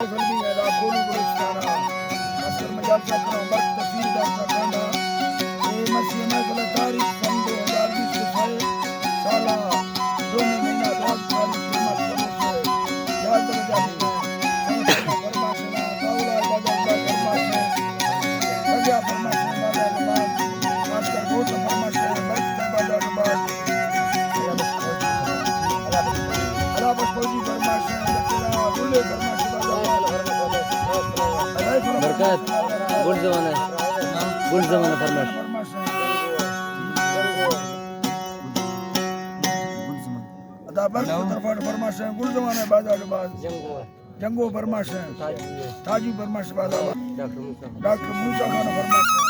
فلمی میدان کولو بلوچستان ءَ اصغر مجالسہ کناں، برک تحصیلدار سا کانڈا۔ اے مسیح محفل ءِ تاریخ سن دو ہزار بیست ءُ سئے سال ءِ دومی مہینہ دوازدہ تاریخ جمعہ بلوچ ءِ یازدہ بجا ءَ سنگت فرمائش ءَ، داؤد ءِ بازار ءِ فرمائش ءَ، رضا فرمائش ءَ، بازار ءِ باز، خاص کر بہت فرمائش ءَ، برک ءِ بازار ءِ باز۔ اللہ بخش فوجی فرمائش ءَ، اللہ بخش فوجی فرمائش ءَ، برکت، گل زمانہ، گل زمانہ فرمائش۔ ادا برکت طرفا فرمائش ءَ، گل زمانہ بازار ءِ باز۔ جنگو فرمائش ءَ۔ تاجو۔ تاجو فرمائش ءَ۔ ڈاکٹر موسیٰ۔ ڈاکٹر موسیٰ خان فرمائش ءَ۔